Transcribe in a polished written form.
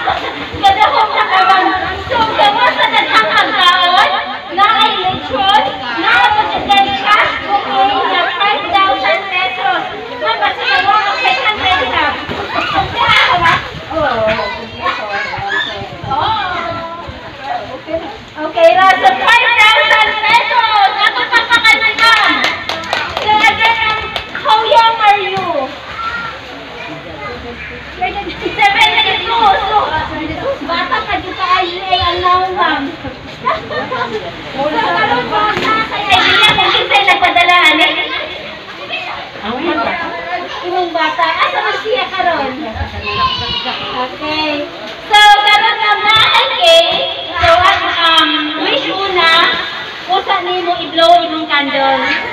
Kadahom na ka, ma'am. So, gawas sa daghang pagkaon, naay lechon, naa pa jud kay cash bouquet na 5,000 pesos. Ma'am, basta mo ang 500 ha. Ka ba? Oh. Okay ra, so 5,000 pesos. Ato palakpakan si ma'am. So again, how young are you? 72. So, bata ka jud kaayo eh ang nawong, ma'am. So, karon po sa kay idea kung kinsay nagpadala ani? Imong bata. Asa man siya karon? Okay. So, karon na naay cake. So, ang wish una, usa nimo i-blow imong candle.